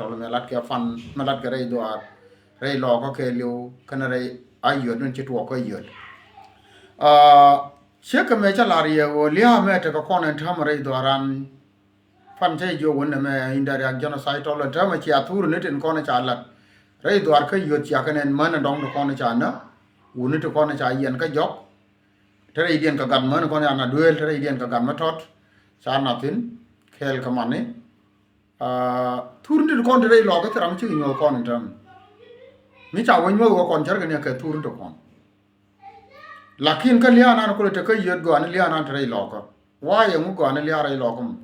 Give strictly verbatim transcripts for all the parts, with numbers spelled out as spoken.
Tɔl mɛ lat kɛ pan mɛ lat kɛ rɛy dhuaar, rɛy lɔɔkä kɛɛliw kɛnɛ rɛy a yöt min ci tuɔɔk kä yöt. Aa, ciek kɛ mɛ cä lar yɛ ɣöö lia̱a̱ mɛ tekɛ kɔn ɛn täämɛ rɛy dhuaaran. Pan cä jiök wun nɛmɛ indirect genocide tɔl ɛn täämɛ cia thur ni tin kɔn ca lat rɛy dhuaar kä yöt cia kɛn ɛn män ɛn dɔŋ ti kɔn ca nä. Wuni ti kɔn ca yiɛn kä jɔk. Te rɛydiɛn kɛ gat män kɔn ca nä duëël, te rɛydiɛn kɛ gat mä tɔt ca nä thi̱n kɛɛl kɛ mani. Aa, thur ni ti kɔn ti rɛy lɔɔkä thil ram cikɛ nyuɔ̱th kɔn in täämɛ. Mi ca wä nyuɔ̱th wä kɔn cärkɛ ni kɛ thur ni ti kɔn. Lakin kä lia̱a̱ nan kulɛ te kä yöt gɔaa ni lia̱a̱ nan te rɛy lɔɔkä. Wa yɛ ŋu gɔaa ni lia̱a̱ rɛy lɔɔkä mɔ.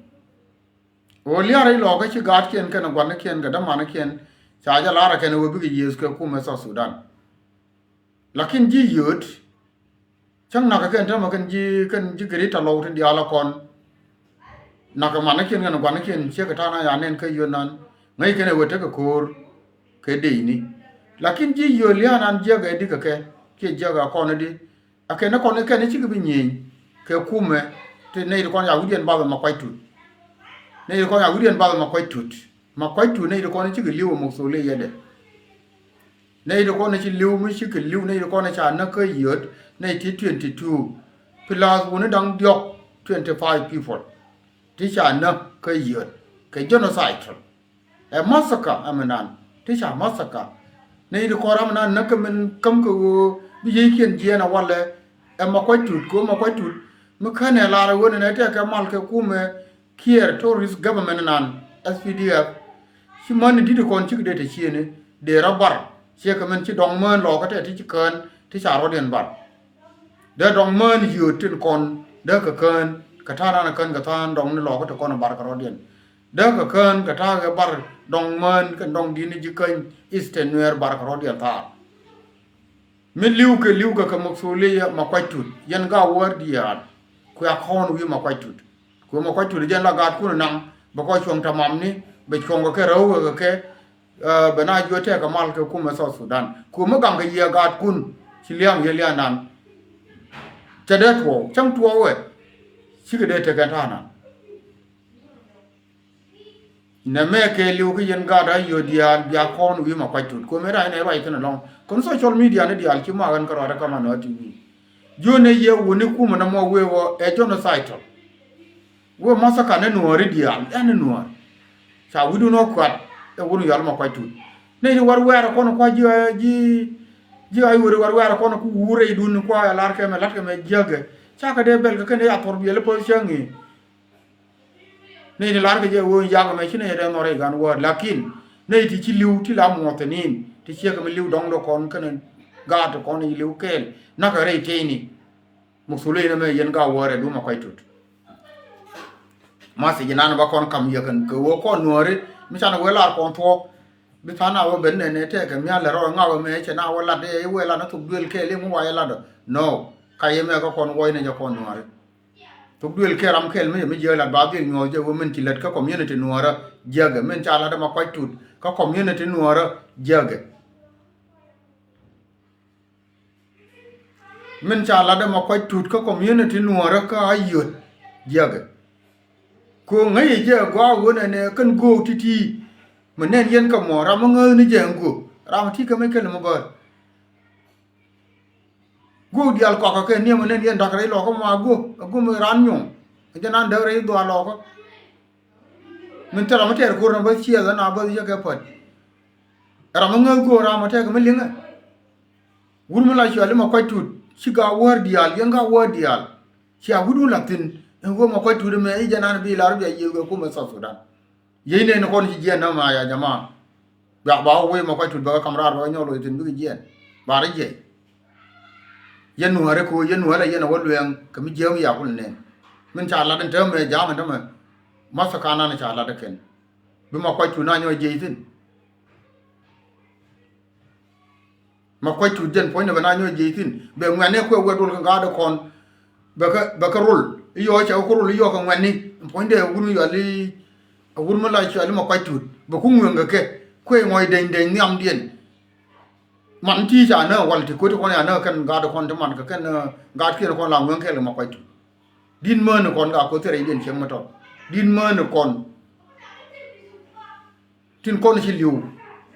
Ɣöö lia̱a̱ rɛy lɔɔkä ci gaatkiɛn kɛnɛ gua̱nikiɛn kɛ dämanikiɛn ca jɛ la̱rä kɛn ɣöö bikɛ yiëëth kɛ kumɛ South Sudan. Lakin ji̱ yöt cäŋ nakä kɛn tämɛ kɛn ji̱ kɛn ji̱ gɛri tɔ lɔw tin diaal a kɔn. Nakä manikiɛn kɛn gua̱nikiɛn ciek kɛ ta̱a̱ na ya nɛn kä yöt nan ŋäc kɛn ɛ wee tekɛ ko̱o̱r kɛ decni. Lakin ji̱ yöt lia̱a̱ nan jiäk ɛ di kɛ kɛ kiɛ jiäk ɛ kɔn ɛ di. A kɛn ɛ kɔn ɛ kɛn ɛ cikɛ bi nyieny kɛ kumɛ ti nɛy ti kɔn ya wi̱diɛn bath ɛ ma kuac tut. Nɛy ti kɔn ya wi̱diɛn bath ɛ ma kuac tut. Ma kuac tut nɛy ti kɔn ɛ cikɛ li̱w ɛ muktholi yɛdɛ. Nɛy ti kɔn ɛ ci li̱w mi cikɛ li̱w nɛy ti kɔn ɛ ca näk kä yöt nɛy ti twenty two. Plus wuni da̱ŋ diɔ̱k twenty five people. Ti ca näk kä yöt kɛ genocide. Ɛ massacre ɛmɛ nan ti ca massacre. Nɛy ti kɔn ram nan näk kɛ min käm kɛ ɣöö bi yieykiɛn jiɛɛn a walɛ. Ɛ ma kuac tut kɛ ɣöö ma kuac tut mi känɛ lar ɛ ɣöö nɛnɛ tɛkɛ mal kɛ kumɛ Kiir terrorist government nan S P D F. Ci män in di̱t kɔn cik dee te ciëëni dee rɔ bar ciɛ kɛ min ci dɔŋ mään lɔɔkä tɛ ti ci kään ti ca rɔ̱diɛn bar. Dee dɔŋ mään yio̱o̱t tin kɔn dee kɛ kään kɛ ta̱a̱ nan kään kɛ tha̱a̱n dɔŋ ni lɔɔkä ti kɔn bar kɛ rɔ̱diɛn. Dee kɛ kään kɛ ta̱a̱ kɛ bar dɔŋ mään kɛ dɔŋ di̱t ni ji̱ käny Eastern Nuer bar kɛ rɔ̱diɛn tha̱a̱. Mi li̱w kɛ li̱w kɛ kɛ muktholi yɛ ma kuac tut yɛn ga wäär diaal. Kuɛ a kɔn wi̱i̱ ma kuac tut. Kuɛ ma kuac tut jɛn la gaatkun naŋ bɛ kɔc cuɔ̱ŋ tamam ni bɛ cuɔ̱ŋ kɛ kɛ rɛw kɛ kɛ kɛ. Bɛ na juɔ̱t tɛɛkɛ mal kɛ kumɛ South Sudan. Kumɛ gaŋ kɛ yiëë gaatkun ci lia̱a̱ŋ yɛ lia̱a̱ nan. Cɛ dee tuɔɔk cäŋ tuɔɔk wɛ cikɛ dee tekɛn ta̱a̱ nan. Nɛ mɛ kɛ li̱w kä yɛn gaat a yio̱ diaal bia kɔn wi̱i̱ ma kuac tut. Kumɛ ray nɛ ruac thin alɔŋ kɔn social media ni diaal ci ma ɣän kä ruac kä ma nɔ ti wi̱i̱. Jiöni yɛ wuni kumɛ nɔmɔ wee wä ɛ genocide tɔl. Wee massacre ni nuɔɔri diaal ɛn ni nuɔɔri. Ca wi̱dun ɔ kuat ɛ wun yɔal ma kuac tut. Ni ti wär wɛɛr kɔn kuac ji̱ ji̱ ji̱ ay weri wär wɛɛr kɔn ku wur rɛydun kua ɛ lar kɛmɛ lat kɛmɛ jiäkɛ. Cakɛ dee bɛl kɛ kɛn dee a thɔr biɛl i̱ päth cäŋ i̱. Ni ti lar kɛ jɛ wee yak mɛ ci ni yɛ dee nhɔr i̱ gan wäär lakin ni ti ci li̱w ti la muɔth tɛ nin ti ciek kɛ mi li̱w dɔŋ dɔ kɔn kɛn gaat kɔn i̱ li̱w kɛɛl. Nakɛ rɛy teyni. Mukthuli inɛ mɛ yɛn ga wäärɛ duma kuac tut. Message nan ba kɔn kam yɛ kɛn kɛ wä kɔn nuɔri mi canɛ wee lar kɔn tuɔɔk. Bi than a wä ben nɛ nɛ tɛkɛ mial lɛ rɔ ŋa wä mɛ cɛ na wä lat dee wee lat na thuk duel kɛɛl iŋ wä wa yɛ lat dɔ. No. Ka yɛ mɛ kä kɔn wuɔc nɛ jɛ kɔn nuɔri. Thuk duel kɛ ram kɛl mi mi jiɛ lat ba dhil nyuɔth jɛ wä min ci lät kä community nuɔrä jiäkɛ min ca lat ma kuac tut kä community nuɔrä jiäkɛ. Min ca latdä ma kuac tut kä community nuɔɔrä kä a yöt jiäkɛ. Kö ŋäcɛ jɛ gɔaa ɣöö nɛnɛ kän göök ti̱ti̱. Mi nɛn yɛn kɛ mɔ ram mi ŋääth ni jɛ ɛn göök ram ti kɛ mi kɛl mi bäär. Göök diaal kɔakä kɛ niɛm mi nɛn yɛn da̱k rɛy lɔkä ma göök a göök mi raan nyuɔ̱ŋ. Ɛ jɛ nan däk rɛy dhuaar lɔkä. Min thilɛ mi tɛɛr ko̱r na bä ciɛth ɛn a bä yɛ kɛ pät. Ram mi ŋäth go̱o̱r ram mi tɛɛk mi liŋɛ. Wur mi la cuali ma kuac tut ci ga wäär diaal yɛn ga wäär diaal. Cia wut wun la thi̱n ɛn ɣöö ma kuac tut ɛmɛ i̱ jɛ nan bi lar bia yiëë kɛ kumɛ South Sudan. Yiëë nɛn kɔn ci jiɛn nä ma ya jama. Bia ba wee ma kuac tut bɛ kɛ kam raar bɛ kɛ nyɔk loc thi̱n bikɛ jiɛn ba rɛ jiɛc. Yɛn nuäärä kɛ ɣöö yɛn nuäärä yɛn a wä luɛɛŋ kɛ mi jiääm yakul nɛn. Min ca lat in täämɛ ja̱a̱m in täämɛ. Math kä kanan ca lat in kɛn. Bi ma kuac tut na nyɔk jiɛc thi̱n. Ma kuac tut jɛn puɔ̱nydɛ bɛ na nyɔk jiɛc thi̱n bɛ ŋuɛ̈tni kuɛ wɛt rol kɛ gaat kɔn. Bɛ kä bɛ kä rol i̱ yɔɔk cɛ wä kä rol i̱ yɔɔk kɛ ŋuɛ̈tni. Puɔ̱nydɛ wur mi yuali wur mi la cuali ma kuac tut bɛ ku ŋueŋ kɛ kɛ kuɛ ŋɔc deny deny nhiamdiɛn. Man ti ca nä wal ti kuet kɔn ya nä kɛn gaat kɔn ti man kɛ kɛn gaat kiɛn kɔn la ŋueŋ kɛɛl kɛ ma kuac tut. Di̱t mään kɔn ka koth thil rɛydiɛn cieŋ mi tɔt di̱t mään kɔn. Tin kɔn ci li̱w,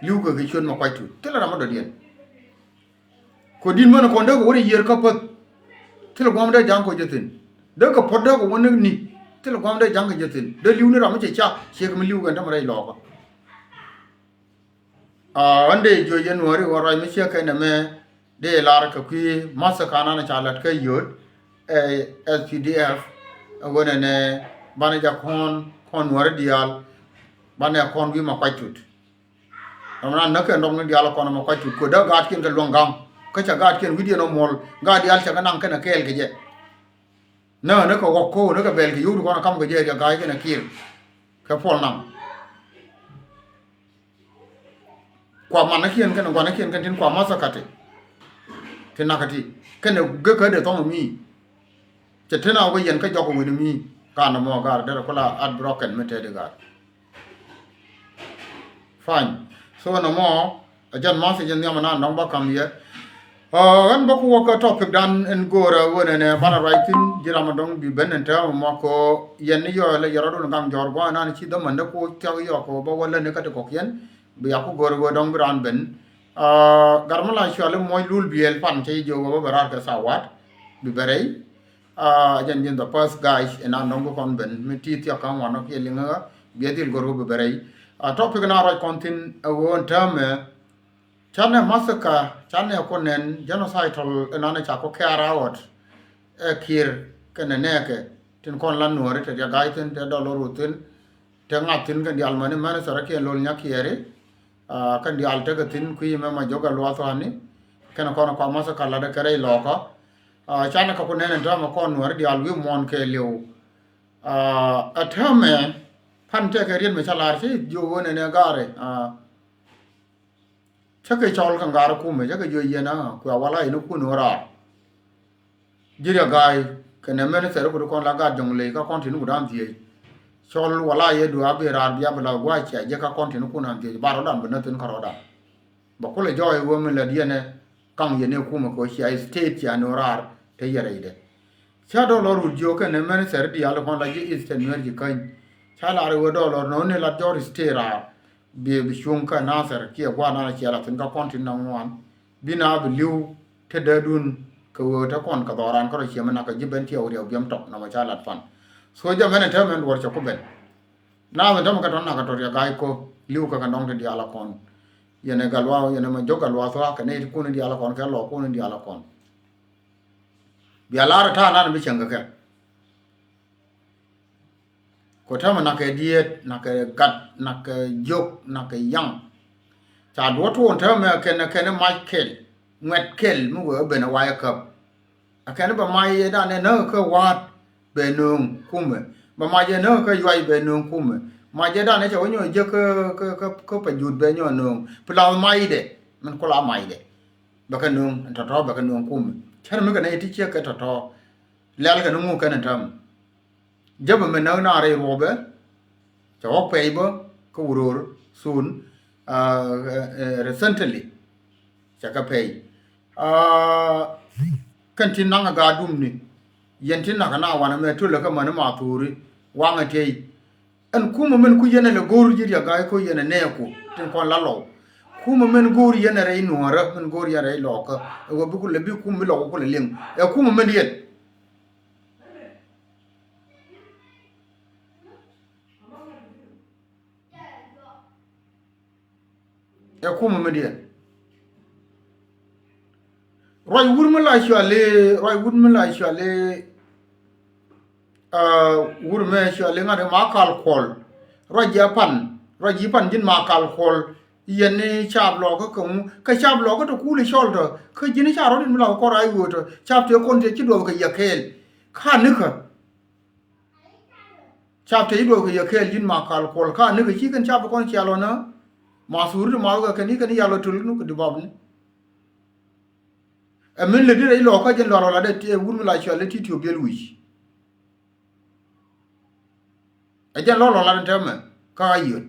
li̱w kɛ kɛ ciöt Makuac Tut. Thilɛ ram mi dɔ̱diɛn. Kɛ di̱t män kɔn dee kɛ wä rɛy yiër kä päth. Thilɛ gua̱a̱m dee ja̱ŋ kɔ jɛ thi̱n. Dee kɛ puɔ̱t dee kɛ wä ni ni. Thilɛ gua̱a̱m dee ja̱ŋ kɛ jɛ thi̱n. Dee li̱w ni ram mi cɛ ca, ciek mi li̱w kɛn tämɛ rɛy lɔɔkä. Aa, ɣän dee jiök yɛn Nuääri ɣöö ruac mi ciek kɛn ɛmɛ dee lar kɛ kui̱ massacre nan ca la̱t kä yio̱o̱t, ɛ S P D F, ɛ ɣöö nɛnɛ banɛ jɛ kɔn, kɔn Nuääri diaal, banɛ kɔn wi̱i̱ Makuac Tut. Ram nan näk kɛn dɔ̱ŋ ni diaal kɔn Makuac Tut, kɛ dee gaatkiɛn kɛ luäŋ ga̱ŋ, kä cɛ gaatkiɛn wi̱cdiɛn ɔ muɔl, gaat diaal cɛ kɛ naŋ kɛn ɛ kɛɛl kɛ jɛ. Nä, nä kɛ ɣɔk ko̱o̱k, nä kɛ bɛl kɛ yio̱w ti kɔn ɛ kam kɛ jɛ Riɛk Ga̱a̱c kɛnɛ Kiir kɛ Puɔl Naŋ. Kua manäkiɛn kɛnɛ gua̱näkiɛn kɛn tin kua massacre ti. Ti nakä ti. Kɛnɛ gekä dee thɔŋ mi. Cɛ tena wä yɛn kä jɔk wi̱ni mi. Ka nɔmɔ gar derɛ kula heartbroken mi tɛt i̱ gar. Fine. So nɔmɔ, a jɛn message in nhiam nan dɔŋ ba kam yɛ. Aa, ɣän bä ku wä kä topic dan in go̱o̱rä ɣöö nɛnɛ banɛ ruac thi̱n, ji̱ ram a dɔŋ bi ben in täämɛ mɔ kɛ ɣöö yɛn ni yɔɔyɛ lɛ yɛ rɔ̱dun gaŋ jɔ̱ɔ̱r gua̱a̱th nan ci dhämän dee ku thiak yɔɔk kɛ ɣöö bä wä lät ni kä ti kɔ̱kiɛn. Bi ya ku go̱o̱rä ɣöö dɔŋ bi raan ben. Aa, gar mi la cuali muɔc lul biɛl pan cɛ ji̱ jiök ɣöö bä bɛ raar kɛ thawaat. Bi bɛ rɛy. Aa, jɛn ji̱n the first guys in a nɔŋ bi kɔn ben mi ti thiak kä ŋuan ɔ kiɛ liŋä ɣä biɛ dhil go̱r ɣä bi bɛ rɛy. Aa, topic na ruac kɔn thi̱n ɛ ɣöö ɛn täämɛ canɛ massacre, canɛ kɔn nɛn genocidal in anɛ ca kɔ carry out ɛ Kiir kɛnɛ nɛɛkɛ tin kɔn la Nuääri te Riɛk Ga̱a̱c thi̱n, te Dɔl Ruth thi̱n, te ŋa̱th thi̱n kɛn diaal mäni mɛn thɛrɛ kiɛn lo̱l nyakiɛɛri. Aa, kɛn diaal tekɛ thi̱n kui̱ mɛmɛ jɔk ɛ luath ɣani kɛn kɔn kua massacre latdɛ kɛ rɛy lɔɔkä. Aa, canɛ kɛ ku nɛn ɛn täämɛ kɔn Nuääri diaal wi̱i̱ muɔ̱ɔ̱n kɛɛliw. Aa, ɛ täämɛ pan tɛkɛ riet mɛ ca lar ci jiök ɣöö nɛnɛ gaari. Aa, cä kɛ cɔl kɛ ŋa̱r kumɛ, cä kɛ jiök yɛn a kuɛ wala in kun ɣöö raar. Ji̱ Riɛk Ga̱a̱c kɛnɛ minister kut kɔn la gaat Jɔŋley kä kɔn tin kut an thiec. Cɔl wala yɛ duaar bi raar bia bi la gua̱a̱c cia jɛ kä kɔn tin kun an thiec, ba rɔ̱dan bi näthin kä rɔ̱dan. Bɛ kulɛ jɔɔc ɣöö min lät yɛn ɛ kaŋ yɛn ɛ kumɛ kɛ cia state cia ni raar te yɛ rɛydɛ. Ca Dɔl Ruth jiök kɛnɛ minister diaal kɔn la ji̱ Eastern Nuer ji̱ käny. Ca lar ɣöö Dɔl Ruth nɔni la jɔr state raar. Bi, bi cuŋ kä Nasir kiɛ gua̱a̱r nan cia la thi̱n kä kɔn tin na ŋuan. Bi na bi li̱w te däädun kɛ ɣöö te kɔn kɛ dhɔran kä rɔ ciɛ mi nak kɛ ji̱ ben tiɛw riɛw biɛm tɔk nɔmɔ ca lat pan. So jɛ mɛn ɛ te mɛn duɔr cɛ ku ben. Na mɛn te mɛ kɛ tɔn nak kɛ tɔ Riɛk Ga̱a̱c ko li̱w kɛ kɛ nɔŋ te diaal a kɔn. Yɛn ɛ Gatluak, yɛn ɛ mɛ jɔk Gatluak thuaak kɛ nɛy ti kun in diaal a kɔn kɛ lɔ kun in diaal a kɔn. Bia lar ta̱a̱ nan bi cäŋ kɛ kɛ. Kɔ täämɛ nakɛ diet, nakɛ gat, nakɛ jiök, nakɛ yaŋ. Ca duɔ̱t tuɔɔn täämɛ kɛn, kɛn mac kɛl, ŋuɛt kɛl mi wee ben a wayɛ käp. A kɛn bɛ mac yɛ danɛ näk kä wa̱a̱t bɛ nööŋ kumɛ. Bɛ mac yɛ näk kä yuac bɛ nööŋ kumɛ. Mac yɛ danɛ cɛ wä nyɔk jiäk kä, kä, kä, kä pɛ jut bɛ nyɔk nööŋ. Pi lath macdɛ, min kula macdɛ. Bɛ kɛ nööŋ, ɛn tɔ̱tɔ̱ bɛ kɛ nööŋ kumɛ. Cär mi kɛ nɛy ti ciek kɛ tɔ̱tɔ̱. Lɛl kɛ ni ŋu kɛn ɛn täämɛ. Jäpɛ mɛ näk na rɛy ruɔpɛ. Cɛ ɣɔk pɛy bä kä wuror thun, aa, ɛ, ɛ, recently. Cɛ kɛ pɛy. Aa, kɛn ti naŋ a gaat dumni. Yɛn ti nak na wanɛ mɛ tulɛ kä mäni ma thuri. Waŋɛ tiey. Ɛn kumɛ mɛn ku yɛn ɛ lɛ go̱o̱r ji̱ Riɛk Ga̱a̱c ko yɛn ɛ nɛɛku tin kɔn la lɔw. Kumɛ mɛn go̱o̱r yɛn ɛ rɛy nuɔ̱ɔ̱rä, mɛn go̱o̱r yɛn rɛy lɔɔkä. Ɛ wä bi ku lɛ bi kumɛ mi lɔk ku lɛ liŋ. Ɛ kumɛ mɛn yɛn. Ɛ kumɛ mi diɛ. Ruac wut mi la cuali, ruac wut mi la cuali, aa, wut mi cuali ŋa̱t ma kal kuɔl. Ruac ji̱ a pan, ruac ji̱ pan ji̱n ma kal kuɔl. Yɛn ni cap lɔkä kä ŋu, kä cap lɔkä ti kuli cɔl tɔ, kä ji̱n ca rɔ̱t in mi la kɔr a yuö tɔ, cap ti kɔn ti ci duɔth kɛ yɛ kɛɛl. Ka nikä. Cap te i̱ duɔth kɛ yɛ kɛɛl ji̱n ma kal kuɔl ka ni kɛ ci kɛn cap kɔn cial ɔnä. Ma thuri ti ma wä kɛ kɛn i̱ kɛn i̱ yal ɔ tul ni kɛ di bap ni. Ɛ min lɛ di rɛy lɔɔkä jɛn lual ɔ la dɛ ti ɛ wur mi la cual i̱ ti ti ɔ biɛl wi̱c. Ɛ jɛn lɔl ɔ la dɛ tɛmɛ ka a yiöt.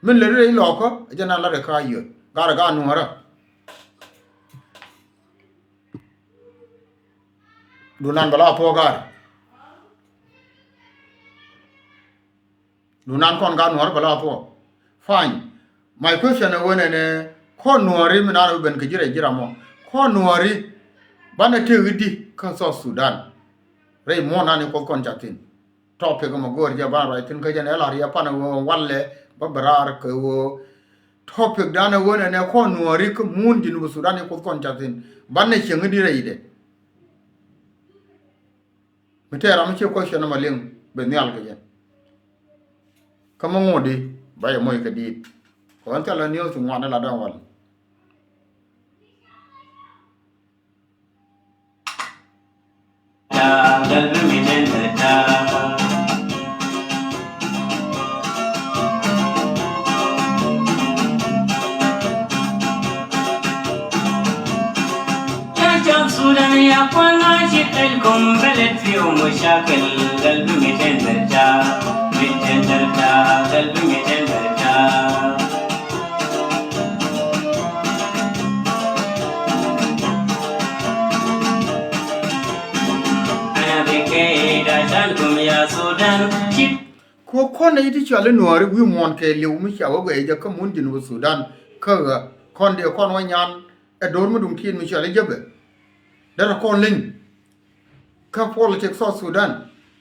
Min lɛ di rɛy lɔɔkä ɛ jɛn a la dɛ ka a yiöt. Garɛ ga nuɔrä. Dunan bɛ la puɔ̱k gaari. Dunan kɔn gaat nuɔ̱ɔ̱r bɛ la puɔ̱k. Fine. My question ɛ wen ɛnɛ, kɔn Nuääri mi nan bi ben kɛ ji̱ rɛy ji̱ ram ɔ, kɔn Nuääri banɛ tëk i̱di kä South Sudan? Rɛy muɔ̱ɔ̱n nan i̱ Kuoth kɔn ca thi̱n. Topic mɔ go̱o̱r jɛ ban ruac thi̱n kä jɛn ɛ la riɛ pan ɛ ɣöö walɛ bä bɛ raar kɛ ɣöö topic dan ɛ wen ɛnɛ, kɔn Nuääri kä muun Jinub Sudan i̱ Kuoth kɔn ca thi̱n, banɛ cieŋ i̱di rɛydɛ? Mi tëë ram mi ci question ma liŋ bɛ nhial kɛ jɛ. Kä mi ŋuɔ̱t di ba yɛ moc kɛ diit. Kɛ ɣän thilɛ news ti ŋuan ila dɔ̱ŋ wal. يا شعب سودان يا أخوانا، شكلكم بلد فيه مشاكل. قلبي متندر تا، متندر تا، قلبي متندر تا. أنا بكيت عشانكم يا سودان. Ku kɔn nɛy ti cɔal i̱ Nuääri wi̱i̱ muɔ̱ɔ̱n kɛɛliw mi cia wä guɛc jɛ kä mun Jinub Sudan kä ɣä kɔn dee kɔn wä nyan ɛ do̱r mi duŋ ti̱i̱t mi cɔal i̱ Jäbɛ. Derɛ kɔn leny kä politics South Sudan.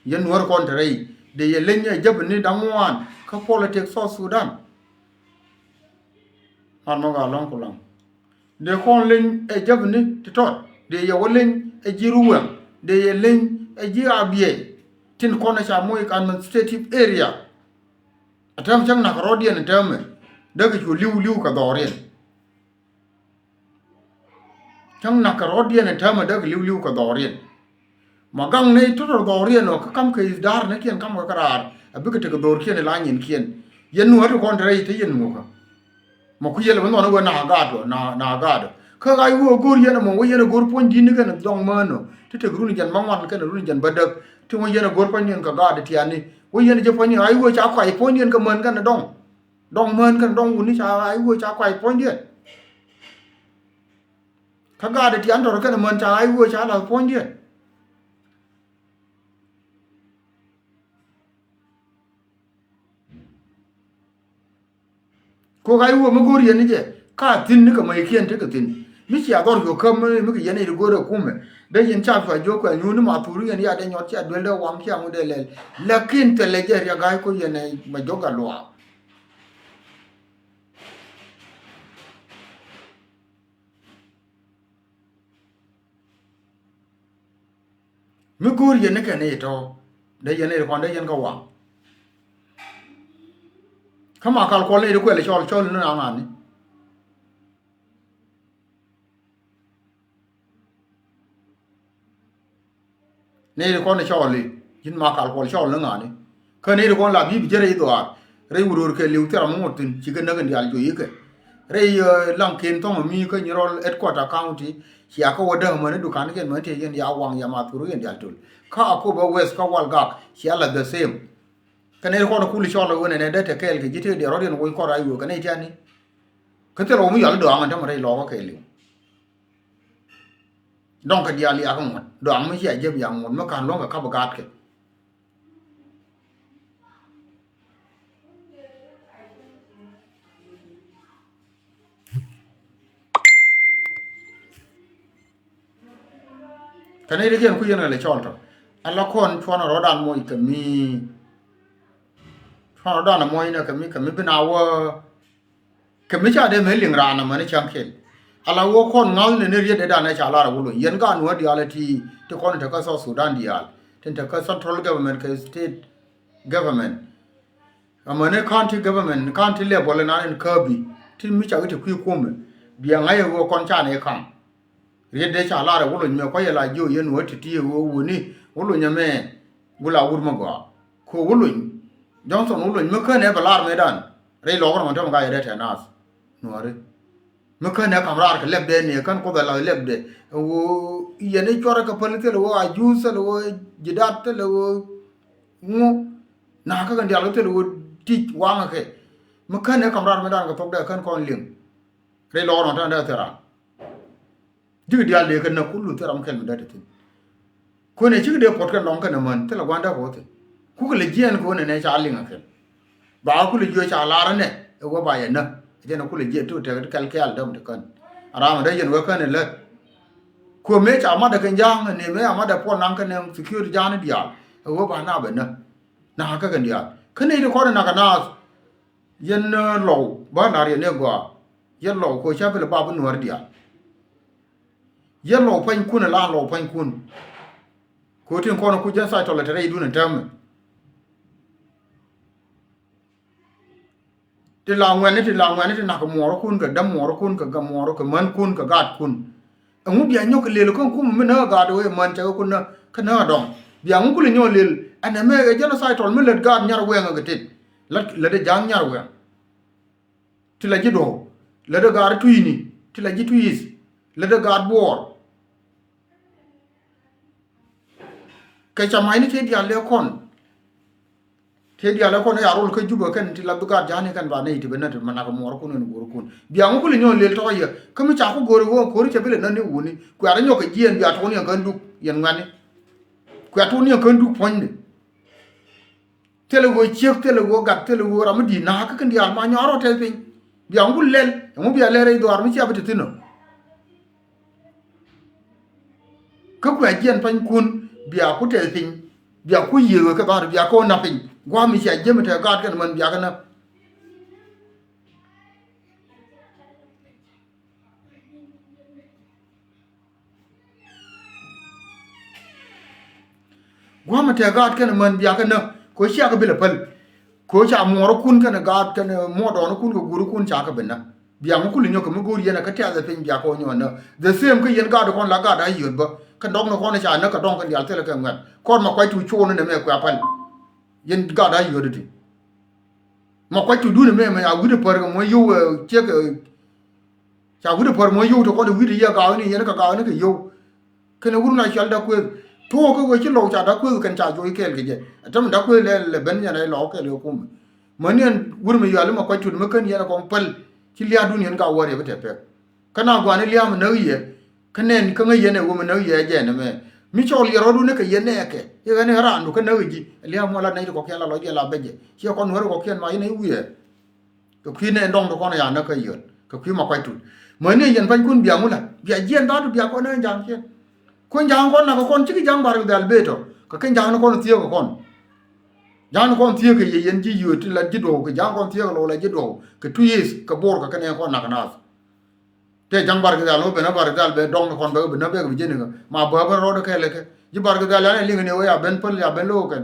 Yɛn Nuääri kɔn te rɛy dee yɛ leny ɛ Jäbɛ ni da̱ŋ ŋuan kä politics South Sudan. Man mɔ gaa lɔ̱ŋ ku laŋ. Dee kɔn leny ɛ Jäbɛ ni ti tɔt. Dee yɛ wä leny ɛ ji̱ Ruwɛŋ. Dee yɛ leny ɛ ji̱ Abiɛy. Tin kɔn ɛ ca moc kɛ administrative area. Ɛ täämɛ cäŋ nak rɔɔdiɛn ɛ täämɛ. Dee kɛ cu li̱w li̱w kɛ dhɔriɛn. Cäŋ nak kɛ rɔɔdiɛn ɛ täämɛ dee kɛ li̱w li̱w kɛ dhɔriɛn. Ma gaŋ ni tɔ̱tɔ̱ dhɔriɛn ɔ kä kam kɛ i̱ da̱r ni kiɛn kam kɛ kɛ raar. A bikɛ tekɛ dhɔrkiɛn ila nyinkiɛn. Yɛn Nuäär ti kɔn te rɛy te yɛn mukä. Ma ku yɛl bä nhɔn wee na gaat ɔ, na, na gaat ɔ. Kä ɣa̱c wee go̱o̱r yɛn ɛmɔ wee yɛn ɛ go̱o̱r puɔ̱ny di̱t ni kɛn dɔŋ mään ɔ. Ti tek run jɛn bä ŋuan kɛn run jɛn bä däk. Ti wee yɛn ɛ go̱o̱r puɔ̱ny diɛn kɛ gaat ɛ tiani. Wee yɛn ɛ jɛ puɔ̱ny diɛn ɣa̱c wee ca kɔac puɔ̱ny diɛn kɛ mään kɛn dɔŋ. Dɔŋ mään kɛn dɔŋ wuni ca ɣa̱c wee ca kɔac puɔ̱ny diɛn. Kä gaat ɛ tian tɔr kɛn män ca ɣa̱c wee ca la̱th puɔ̱ny diɛn. Ko ɣa̱c wee mi go̱o̱r yɛn ni jɛ ka thi̱n ni kɛ mɛykiɛn tekɛ thi̱n. Mi cia dhɔr kɛ käm mi kɛ yɛn i̱ go̱o̱r ɛ kumɛ dee yɛn ca cuac jiök kuɛ nyuun ni ma thur yɛn ya dee nyɔt cia duel dee waŋ cia ŋut dee lɛl. Lakin thilɛ jɛ riɛk ɣa̱c ko yɛn ɛ mɛ jɔk a luaak. Mi go̱o̱r yɛn ni kɛn i̱ tɔ̱ dee yɛn i̱ kɔn dee yɛn kä waŋ. Kä ma kal kuɔl ni i̱ kuɛl cɔl cɔl ni naŋ ani. Nɛy ti kɔn cɔɔli ji̱n ma kal kuɔl cɔɔl ni ŋa̱ni. Kä nɛy ti kɔn la bi̱i̱ bi jɛ rɛy dhuaar rɛy wurwur kɛ li̱w thil ram mi ŋuɔ̱t thi̱n cikɛ näk in diaal juɔc ikɛ. Rɛy laŋ ken thɔŋ mi kä Nyirol Headquarter County cia kä wä däk mäni dukan kɛn mäni tëë yɛn ya waŋ ya ma thur yɛn diaal töl. Kä Akobo West kä Walgak cia la the same. Kä nɛy ti kɔn kul cɔɔl wen ɛnɛ dee te kɛɛl kɛ ji̱ tëë diɛ rɔ̱diɛn woc kɔn ray wee kä nɛy tiani. Kä thil wä mi yɔal i̱ dɔaŋ ɛn tämɛ rɛy lɔɔkä kɛ li̱w. Dɔ̱ŋ kɛ diaal yakä ŋuɔ̱t dɔaŋ mi cia jep yak ŋuɔ̱t mi ka̱n luäŋ kɛ ka̱p ɛ gaatkɛ. Kɛ ni ri kiɛn kui̱ yɛn kɛ lɛ cɔl tɔ ala kɔn cuɔn rɔ̱dan moc kɛ mi. Cuɔn rɔ̱dan moc nɛ kɛ mi kɛ mi bi na wä. Kɛ mi ca dee mëë liŋ raan amäni cäŋ kɛl. Ala wä kɔn ŋa̱thni ni riet dee danɛ ca lar a wä lony yɛn gaat nuɔ̱ɔ̱r diaal ɛ ti ti kɔn te kä South Sudan diaal tin te kä central government kɛ state government. Amäni county government county level inan in käbi tin mi ca wi̱c te kui̱ kumɛ. Bia ŋa̱c ɛ wä kɔn ca ni kaŋ. Riet dee ca lar ɛ wä lony mɛ kua̱c ɛ la jiö yɛn wä ti ti ɛ wä wuni wä lony ɛmɛ. Wula wut mi gɔaa ko wä lony. Johnson wä lony mi känɛ bɛ lar mëëdan rɛy lɔɔk rɔmɔ tɛmɛ ka yɛ dee tɛ naath. Nuɔri mi känɛ kam raar kɛ lɛpdɛ ni kän kuoth ɛ lath lɛpdɛ. Ɛ wä yɛn i̱ cuarɛ kɛ päl thilɛ wä a juuth thilɛ wä jidat thilɛ wä ŋu. Na kä kɛn diaal kɛ thilɛ wä tic waŋɛ kɛ mi känɛ kam raar mëëdan kɛ thokdɛ kän kɔn liŋ. Rɛy lɔɔk rɔmɔ tɛmɛ dee thil raan. Ji̱ kɛ diaal dee kɛ näk kulu thil ram kɛl mi dee te thi̱n. Kuënɛ cikɛ dee puɔt kɛn lɔŋ kɛn ɛmän thilɛ gua̱n dee kɛ wä thi̱n. Kukɛ lɛ jiɛɛn kɛ ɣöö nɛnɛ ca liŋ ɛ kɛn. Ba kulɛ jiö ca lar ɛnɛ ɛ wä ba yɛ näk. Jɛn kulɛ jiɛt ti kɛl kɛɛl däm ti kän. A ram a dee yɛn wee kän ɛ lät. Kuɛ mëë ca matdɛ kɛ ja̱a̱ŋ ni mëë a matdɛ puɔl naŋ kɛn security ja̱a̱ŋ ni diaal. Ɛ wee ba na bɛ nä. Na kä kɛn diaal. Kä ni ti kɔn nak kɛ naath. Yɛn lɔw ba lar yɛn ɛ gɔaa. Yɛn lɔw kɛ ca bi lɛ bap nuɔ̱ɔ̱r diaal. Yɛn lɔw pua̱nykun ɛ la lɔw pua̱nykun. Kɛ tin kɔn ku jɛn thac tɔlɛ te rɛydun ɛ täämɛ. Ti la ŋuɛ̈ni, ti la ŋuɛ̈ni, ti nak muɔɔrkun kɛ dämuɔɔrkun kɛ gamuɔɔr kɛ mänkun kɛ gaatkun. Ɛŋu bia nyɔk kɛ lël kä kum mi näk gaat wee män cɛ kɛ kun näk kä näk dɔŋ. Bia ŋu kulɛ nyɔk lël ɛn ɛmɛ ɛ genocide tɔl mi lät gaat nyar wɛŋ ɛ kɛ tet. Lät, lät ɛ ja̱a̱ŋ nyar wɛŋ. Ti la ji̱ duɔ̱w. Lät ɛ gaat tui̱ni. Ti la ji̱ tui̱th. Lät ɛ gaat buɔɔr. Kɛ ca ma̱cni tëë diaal lɛ kɔn. Tëë diaal lɛ kɔn ɛ ya rol kä Jubɛ kɛn ti la bi gaat ja̱a̱ni kɛn ba nɛy ti ben nä ti ma nak muɔɔrkun ɛn guurkun. Bia ŋu kulɛ nyɔk lël tɔ̱ yɛ. Kä mi ca ku go̱o̱ri wä ko̱ri cɛ bi lɛ nä ni wuni. Kuɛ rɔ nyɔk kɛ jiɛɛn bia tuɔ̱k ni ɛn kän duk yɛn ŋuɛ̈ni. Kuɛ tuɔ̱k ni ɛn kän duk puɔ̱nyni. Thilɛ ɣöö ciek, thilɛ ɣöö gat, thilɛ ɣöö ram mi di̱i̱t na̱a̱k kä kɛn diaal ma nyɔaar rɔ tɛth piny. Bia ŋu lɛl, ɛŋu bia lɛl rɛy dhuaar mi cia bi te thi̱n ɔ. Kä kuɛ jiɛn panykun, bia ku tɛth piny, bia ku yiëë ɣöö kɛ dha̱a̱r, bia kɛ ɣöö na̱p piny. Gua̱a̱th mi cia jiämi te gaat kɛn män bia kɛ näk. Gua̱a̱mɛ tɛk gaat kɛnɛ män biakɛ näk kɛ ɣöö ciakɛ bi lɛ päl. Kɛ ɣöö ca muɔɔrkun kɛnɛ gaat kɛnɛ muɔɔdɔɔnikun kɛ guurikun cakɛ bi näk. Biaŋ kulɛ nyɔk kɛ mi go̱o̱r yɛn ɛ kä tiathɛ piny biakɛ ɣöö nyɔk näk. The same kä yɛn gaatkɔn la gaat a yio̱t bä. Kɛ dɔ̱ŋnikɔn ca näk kɛ dɔ̱ŋ kɛn diaal thilɛ kɛ ŋuɛ̈t. Kɔr ma kuac tu cuɔɔni nɛmɛ kuɛ päl. Yɛn gaat a yio̱t iti. Ma kuac tu duuni mɛ mɛ a wi̱cdɛ pär kɛ mɔ yio̱w ɛ ciek ɛ. Ca wi̱cdɛ pär mɔ yio̱w ti kɔn ɛ wi̱cdɛ yɛ gaawni yɛn kɛ gaawni kɛ yio̱w. Kɛnɛ wur na cɔal da̱k kuëth. Tuɔɔk kä wee ci lɔw ca da̱k kuëth kɛn ca juɔc kɛɛl kɛ jɛ. Ɛ täm da̱k kuëth lɛ lɛ ben yɛn rɛy lɔw kɛɛl kɛ kumɛ. Mäni ɛn wur mi yuali ma kuac tu mi kän yɛn ɛ kɔn päl. Ci lia̱a̱dun yɛn gaawäär yɛ bi tɛ pɛk. Kä na gua̱a̱ni lia̱a̱ mi näk yɛ. Kä nɛn kä ŋäc yɛn ɛ wä mi näk yɛ jɛn ɛmɛ. Mi cɔl yɛ rɔ̱dun kɛ yɛn nɛɛkɛ. Yɛ ɣän ɛ raandu kä näk ji̱. Lia̱a̱ muɔl a nɛy ti kɔkiɛn la lɔcdiɛn la bɛcɛ. Ciɛ kɔn nuäri kɔkiɛn ma yɛn ɛ wiɛɛr. Kɛ kui̱ nɛn dɔ̱ŋ ti kɔn ya näk kä yöl. Kɛ kui̱ ma kuac tut. Mäni yɛn panykun bia ŋu la. Bia jiɛn dha̱a̱t bia kɔn ɛ ja̱a̱ŋkiɛn. Kun ja̱a̱ŋ kɔn nak kɔn cikɛ ja̱a̱ŋ bar kɛ dhɛl bëë tɔ. Kɛ kɛn ja̱a̱ŋ ni kɔn thiee kɛ kɔn. Ja̱a̱ŋ ni kɔn thiee kɛ yɛ yɛn ji̱ yöö ti la ji̱ duɔ̱w kɛ ja̱a̱ŋ kɔn thiee kɛ lɔw la ji̱ duɔ̱w. Kɛ two years kɛ bo̱r kɛ kɛn ɛ kɔn nak naath. Tëë ja̱ŋ bar kɛ dhɛl wä ben a bar kɛ dhɛl bɛ dɔ̱ŋ ni kɔn bɛ bɛ na bɛ kɛ bi jeni kɛ. Ma bä ben rɔɔd kɛ lɛ kɛ. Ji̱ bar kɛ dhɛl ya ni liŋ ni wä ya ben päl ya ben lo̱o̱ kɛn.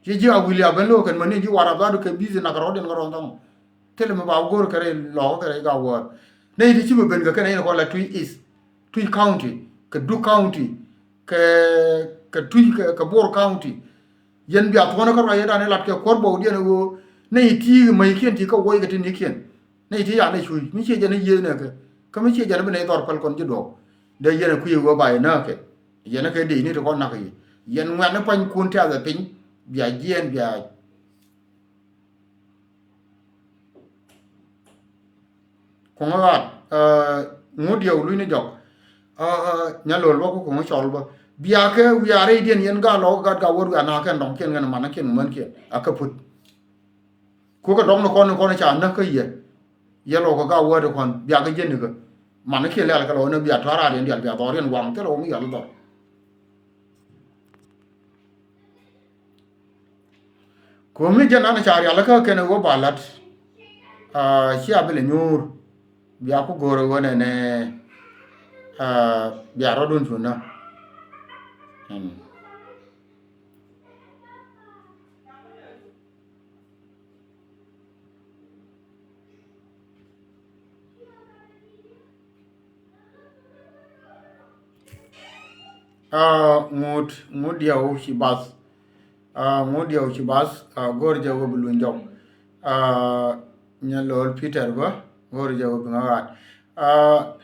Ci ji̱ a wi̱i̱ lia̱a̱ ben lo̱o̱ kɛn mäni ji̱ warap dha̱a̱du kɛ bi̱i̱thi nak rɔ̱diɛn kä rɔ̱ɔ̱n tha̱a̱ŋ. Thilɛ mi ba go̱o̱r kɛ rɛy lɔɔkä kɛ rɛy gaawäär. Nɛy ti ci bi ben kɛ kɛn nɛy ni kɔn la Twic East, Twic County, kɛ Duk County, kɛ, kɛ Twic, kɛ, kɛ Bor County. Yɛn bia thuɔ̱nä kä ruac yɛn dan ilat kɛ kuäär bɔwdiɛn i̱ ɣöö nɛy ti mäykiɛn ti kä wuɔc kɛ ti nikiɛn. Nɛy ti yan i̱ cuc mi ciɛ jɛn i̱ yiëëth nɛ kɛ. Kä mi ciɛ jɛn i̱ bi nɛy dhɔr päl kɔn ji̱ duɔ̱ɔ̱k. Dee yɛn i̱ kui̱ i̱ ɣöö ba yɛ nääk kɛ. Yɛn kɛ dee ni ti kɔn nak yi. Yɛn ŋuɛ̈tni pua̱nykun tɛ̈th ɛ piny, bia jiɛɛn, bia kuɔŋä ɣaat, ɛ, ŋut yɛ wä luny ni jɔk. Ɛ, ɛ, nya lo̱l bä ku kuɔŋä cɔl bä. Bia kɛ wiaa rɛydiɛn yɛn gaat lɔk gat gat wä wiaa na̱a̱k kɛn dɔ̱ŋ kiɛn kɛn man kiɛn män kiɛn. A kä put. Kukɛ dɔ̱ŋ ni kɔn ni kɔn ca näk kä yɛ. Yɛ lɔ kɛ gak wäär ti kɔn bia kɛ jiɛn ni kä. Man ni kiɛ lɛl kɛ lɔ ni bia tɔ̱ raar yɛn dial bia dhɔr yɛn waŋ thilɛ wä mi yal dhɔr. Ko̱mi jɛn an ca rial kä kɛn wä ba lat. Aa, cia bi lɛ nyuur. Bia ku go̱o̱r wä nɛnɛ. Aa, bia rɔdun cunä. Hmm. Aa, ŋut, ŋut diɛw ci bath. Aa, ŋut diɛw ci bath, aa, go̱r jɛ wä bi luny jɔw. Aa, nyɛ lo̱l Peter bä, go̱r jɛ wä bi ŋa̱ ɣaat. Aa,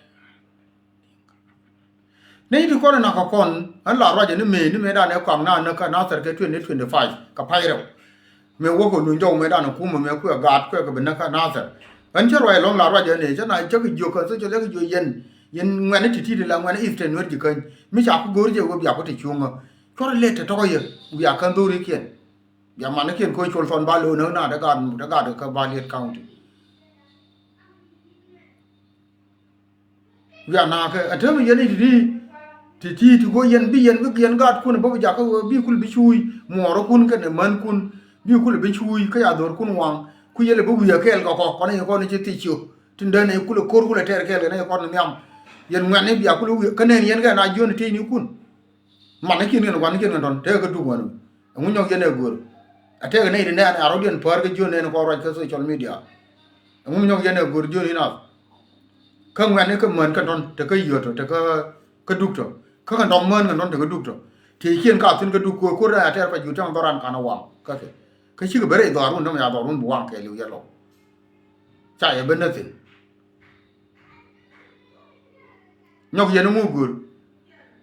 Ni ti kɔn nak kɔn, ɛn la ruacɛ ni mëë, ni mëë dan ɛ kɔaŋ na näk kä Nathɛr kɛ twenty twenty-five, kɛ pay rɛw. Mëë wä kɛ luny jɔw mëë dan ɛ kumɛ, mëë kuɛ gaat, kuɛ kɛ bi näk kä Nathɛr. Ɛn cä ruac ɛlɔ̱ŋ la ruacɛ ni, cä na cä kɛ jiök kä, cä lɛ kɛ jiök yɛn, yɛn ŋuɛ̈ni ti ti ti la ŋuɛ̈ni Eastern Nuer ji̱ käny. Mi ca ku go̱o̱ri jɛ wä bia ku ti cuŋä. Cuɔr lɛ te tɔ̱kɔ yɛ, wia kän dho̱rikiɛn. Bia manikiɛn ko̱ col thɔn ba lo̱o̱ näk na te gaat, te gaat kä Baliet County. Wiaa nakä ɛ täämɛ yɛn i̱ ti ti ti ti go̱o̱r yɛn bi yɛn bi yɛn gaatkun bä bi jakä wee bi kul bi cuuc muɔɔrikun kɛnɛ mänkun bi kul bi cuuc kä ya dho̱rkun waŋ ku yɛl ɛ bi wi̱i̱ ɛ kɛɛl kɛ kɔk kɔn i̱ kɔn i̱ ci thiec ciök tin dee nɛy kul ɛ ko̱r kul ɛ tɛɛr kɛɛl kɛ nɛy kɔn i̱ nhiam. Yɛn ŋuɛ̈tni bia kul ɛ wi̱i̱ kä nɛn yɛn kɛ na jiön i̱ tëëcnikun. Manikiɛn kɛn gua̱nikiɛn kɛn tɔ̱n tekɛ kä duk wän. Ɛŋu nyɔk yɛn ɛ go̱o̱r a tekɛ nɛy ti nɛn a rɔ̱diɛn päär kä jiön nɛn kɔn ruac kä social media. Ɛŋu mi nyɔk yɛn ɛ go̱o̱r jiön in a kä ŋuɛ̈tni kä män kɛn tɔ̱n tekä yio̱t tɔ tekä kä duk tɔ kä kɛn dɔ̱ŋ män kɛn tɔ̱n tekä duk tɔ. Tëëkiɛn ka thi̱n kä duk ko̱o̱r ko̱o̱r a tɛɛr pa jur tiaŋ dhɔran kan a waŋ kä kɛ kä cikɛ ben rɛy dhɔarun dämɛ ya dhɔarun bi waŋ kɛɛliw yɛ lɔw. Ca yɛ ben näthin. Nyɔk yɛn iŋu go̱o̱r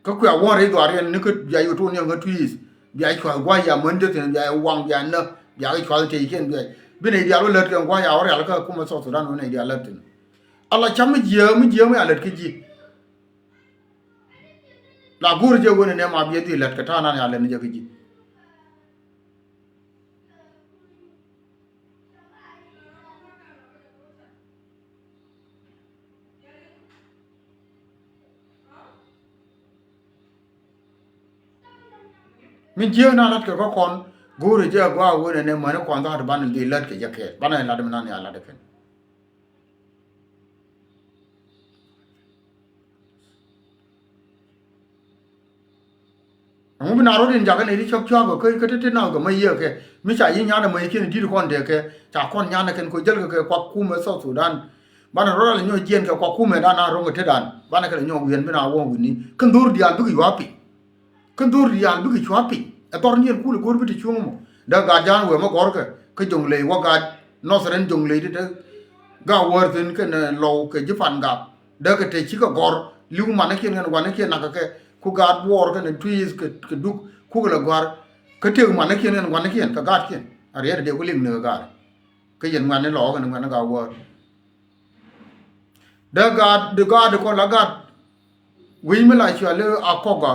kä kuɛ a wuɔ̱n rɛy dhɔaar yɛn ni kä bia yio̱t tuun yɛn kä tui̱i̱th bia cua̱th gua̱c ya män te thi̱n bia yɛ waŋ bia näk bia kɛ cua̱th tëëkiɛn bia bi nɛy diaal wä lät kɛn gua̱c ya wä rial kä kumɛ South Sudan wä nɛy diaal lät thi̱n. Ala cam mi jiääk mi jiääk mi a lät kä ji̱. La go̱o̱r jɛ wen inɛ ma biɛ dhil lät kɛ ta̱a̱ nan ya lät ni jɛ kä ji̱. Min jiääk na la̱t kɛ kä kɔn go̱o̱rɛ jɛ a gɔaa wen ɛnɛ mäni kɔn dha̱a̱t banɛ dhil la̱t kɛ jɛ kɛɛl banɛ la̱t mi nan ya la̱t kɛn. Ɛŋu bi na rot in jakä nɛy ti cɔk cua̱k kä kä ti ti nath kɛ mä yiëë kɛ mi ca yi nyan ɛmɛ ikiɛn di̱t kɔn tekɛ ca kɔn nyan ɛ kɛn ko jäl kɛ kɛ kuak kumɛ South Sudan. Banɛ rot al nyɔk jiɛn kɛ kuak kumɛ dan a ro̱ŋ kɛ tetdan banɛ kɛ lɛ nyɔk wi̱i̱n bi na wä wi̱ni kɛn dho̱r diaal bikɛ yua̱a̱ piny. Kɛn dho̱r diaal bikɛ cua̱ piny ɛ dhɔr niɛn kulɛ go̱r bi ti cuŋ mɔ. Dee gat ja̱a̱n wee mɛ gɔ̱rkɛ kä Jonglei wä gat Northern Jonglei ti te. Gat wäär thi̱n kɛn lɔw kɛ ji̱ Pangak dee kɛ te cikɛ gɔ̱r li̱w manikiɛn kɛn guanikiɛn nakä kɛ ku gat buɔɔr kɛn tui̱th kɛ duk kukɛ lɛ gɔ̱a̱r. Kä tëk manikiɛn kɛn guanikiɛn kɛ gatkiɛn a riɛt dee ku liŋ ni kɛ gat. Kä yɛn ŋuɛ̈tni lɔɔk kɛn ŋuɛ̈tni gat wäär. Dee gaat, dee gaat kɔn la gaat wi̱i̱ mi la cuali Akɔka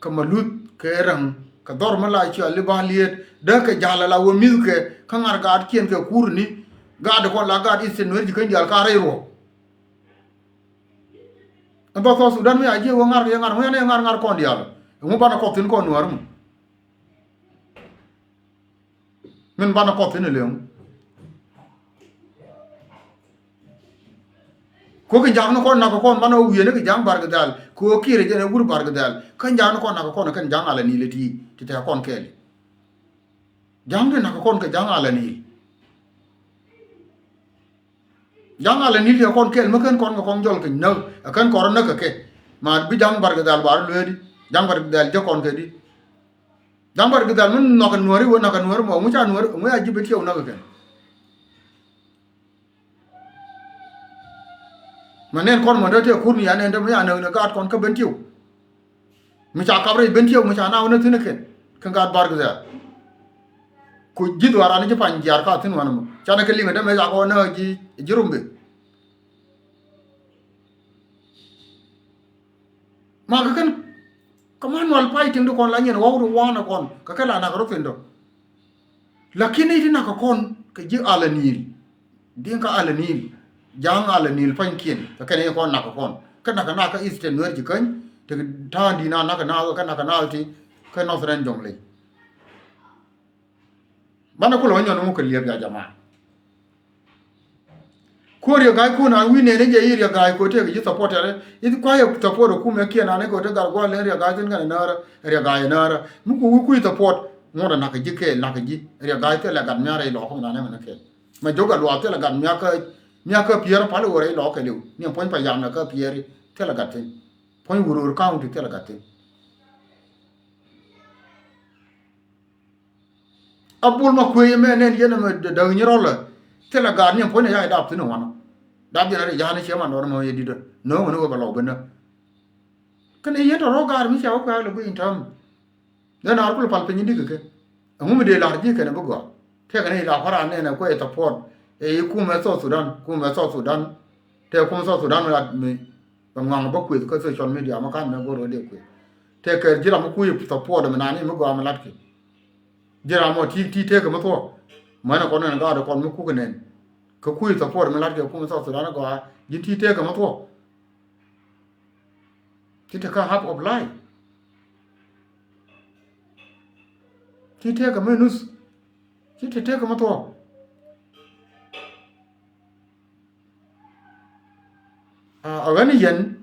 kɛ Maluth kɛ Räŋ kɛ dhɔr mi la cuali Baliet dee kɛ ja̱l la wä mi̱thkɛ kä ŋa̱r gaatkiɛn kɛ kurni. Gaat kɔn la gaat Eastern Nuer ji̱ käny diaal ka rɛy ruɔ̱k. Ɛn bä South Sudan mi a jiɛ wä ŋa̱r kɛ ŋa̱r ŋuɛn ɛ ŋa̱r ŋa̱r kɔn diaal. Ɛŋu banɛ kɔth thi̱n kɔn Nuäär mu. Min banɛ kɔth thi̱n ɛ leŋ. Ko kɛ ja̱a̱k ni kɔn nak kɔn banɛ wi̱i̱ ni kɛ ja̱a̱k Barkidhal ko kiɛrɛ jɛn ɛ wur Barkidhal kä ja̱a̱k ni kɔn nak kɔn kɛn ja̱a̱k Ala Nil ɛ ti ti tɛ kɔn kɛɛl. Ja̱a̱k ni nak kɔn kɛ ja̱a̱k Ala Nil. Ja̱a̱ŋ Ala Nil ti ɛ kɔn kɛɛl mi ken kɔn kɛ kɔn jɔl kɛ näk ɛ ken kɔn rɔ näk kɛ kɛ. Ma bi Ja̱a̱ŋ Barkidhal ba rɔ lueedi Ja̱a̱ŋ Barkidhal jek kɔn kɛ di. Ja̱a̱ŋ Barkidhal mi nhɔk kɛ Nuääri wä nak kɛ Nuääri mɔ ŋu ca Nuääri ŋu ca ji̱ ben tiɛw näk kɛ kɛn. Ma nɛn kɔn mɔ te te kur ni ya nɛn te mi ya näk ni gaat kɔn kä ben tiɛw. Mi ca kap rɛy ben tiɛw mi ca na wä ni thi̱n kɛn kɛ gaat Barkidhal. Ku ji̱ dhuaaran ji̱ pany jiaar ka thi̱n wanɛ mɔ canɛ kɛ liŋ ɛ dämɛ ca kɛ wä näk ji̱ ji̱ Rumbek. Ma kɛ kɛn kɛ ma nual pay tiŋ di kɔn la nyin ɣɔw di wanɛ kɔn kɛ kɛ la nak rɔ thi̱n dɔ. Lakin i̱ ti nak kɛ kɔn kɛ ji̱ Ala Nil. Di̱ŋ kä Ala Nil ja̱a̱ŋ Ala Nil pa̱nykiɛn kɛ kɛn i̱ kɔn nak kɛ kɔn kä nak kɛ nak kä Eastern Nuer ji̱ käny. Ti ta̱a̱ŋ di̱i̱n a nak kɛ nak kä nak kɛ nak ti kä Northern Jonglei. Banɛ kulɛ wä nyɔn ŋu kɛ liɛp ya jamaa. Kuɔ riɛ ga̱a̱c kun an wi̱i̱ nɛn in jɛ i̱ riɛ ga̱a̱c ko tëëk ji̱ support ɛrɛ i̱ kua̱c ɛ support ɛ kumɛ kiɛn an i̱ ko te gat gua̱l in riɛ ga̱a̱c thi̱n kɛn ɛ näärä riɛ ga̱a̱c ɛ näärä mi ku wi̱i̱ kui̱ support. Ŋuɔ̱t ɛ nak kɛ ji̱ kɛɛl nak kɛ ji̱ riɛ ga̱a̱c thilɛ gat mia̱r rɛy lɔɔk kum nan ɛmɛn ɛ kɛɛl. Mɛ jo̱k ɛ luaak thilɛ gat mia̱k kä mia̱k kä piɛɛr pal i̱ wä rɛy lɔɔk kɛɛliw ni ɛn puɔ̱ny pa yam na kä piɛɛri thilɛ gat thi̱n. Puɔ̱ny wur wur county thilɛ gat thi̱n. A bul ma kuëë mɛ nɛn yɛn ɛmɛ däk nyirɔlɛ. Thilɛ gaat ni ɛn puɔ̱ny ɛ ya̱ ɛ dap thi̱n ɛ wanɔ. Dap yɛn ɛ ri ja̱a̱n ɛ ciɛ man dɔɔn ɛmɛ yɛ di̱t ɛ nööŋ ɛn ɣöö bɛ lɔk ben ɛ. Kɛn ɛ yɛn tɔ rɔ gaat mi cia wä kuɛ̈ɛ̈k lɛ guic in tääm. Dee naar kulɛ pal piny in di̱k kɛ kɛ. Ɛŋu mi dee la̱r ji̱ kɛn ɛ bi gɔaa. Tëëkɛ ni la kua̱ran nɛn ɛ kuɛ ɛ support. Ɛ i̱ kumɛ South Sudan kumɛ South Sudan. Tëë kumɛ South Sudan mi lat mi bɛ ŋɔaŋ bä kuëth kä social media mi ka̱n mɛ go̱r wä dee kuëth. Tëë kɛ ji̱ ram mi kui̱ support mi nani mi gɔaa mi lat kɛ. Ji̱ ram mɔ ti ti tëëkɛ mi thuɔ̱k. Mänɛ kɔn nɛn gaat kɔn mi kuk nɛn. Kɛ kui̱ support mi lat kɛ kumɛ South Sudan gɔaa ji̱ ti tëëkɛ mi thuɔ̱k. Ci te kä half of life. Ci te kä mi nuth. Ci te te kä mi thuɔ̱k. A ɣän yɛn